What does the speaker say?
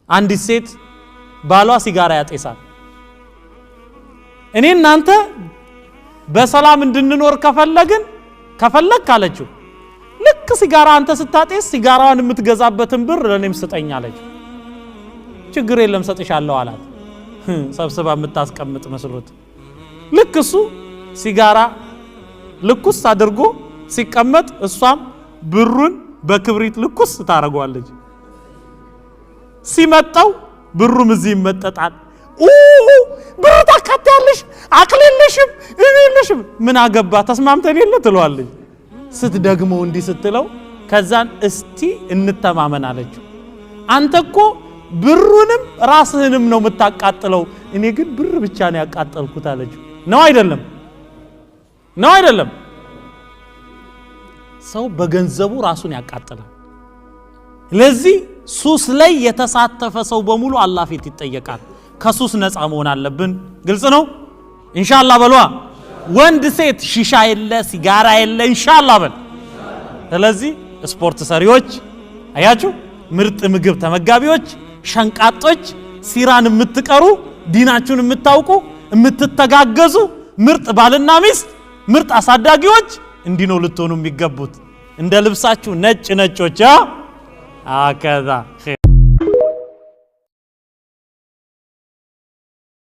አንዲት ሴት ባሏ ሲጋራ ያጤሳል። እኔ እናንተ በሰላም እንድንኖር ከፈለግን ከፈለግ አለችው፣ ልክ ሲጋራ አንተ ስታጤስ ሲጋራዋን የምትገዛበትን ብር ለእኔም ስጠኝ አለችው። ችግር የለም ሰጥሻለሁ አላት። ሰብስባ የምታስቀምጥ መስሎት ልክ እሱ ሲጋራ ልኩስ አድርጎ ሲቀመጥ እሷም ብሩን በክብሪት ልኩስ ታደርገዋለች። ሲመጣው ብሩም እዚህ ይመጠጣል። ኡ ብር ታካትያለሽ፣ አቅል የለሽም፣ እኔ የለሽም። ምን አገባ ተስማምተን የለ ትለዋለች። ስትደግመው እንዲህ ስትለው ከዛን እስቲ እንተማመን አለችው። አንተ እኮ ብሩንም ራስህንም ነው የምታቃጥለው፣ እኔ ግን ብር ብቻ ነው ያቃጠልኩት አለችው። ነው አይደለም? ነው አይደለም? ሰው በገንዘቡ ራሱን ያቃጥላል። ለዚህ ሱስ ላይ የተሳተፈ ሰው በሙሉ አላህ ፊት ይጠየቃል። ከሱስ ነፃ መሆን አለብን። ግልጽ ነው። ኢንሻአላህ በሏ። ወንድ ሴት ሺሻ የለ ሲጋራ የለ ኢንሻአላህ በል። ስለዚህ ስፖርት ሰሪዎች አያችሁ፣ ምርጥ ምግብ ተመጋቢዎች፣ ሸንቃጦች፣ ሲራን የምትቀሩ፣ ዲናችሁን የምታውቁ፣ የምትተጋገዙ፣ ምርጥ ባልና ሚስት፣ ምርጥ አሳዳጊዎች እንዲህ ነው ልትሆኑ የሚገቡት። እንደ ልብሳችሁ ነጭ ነጮች አከዛ።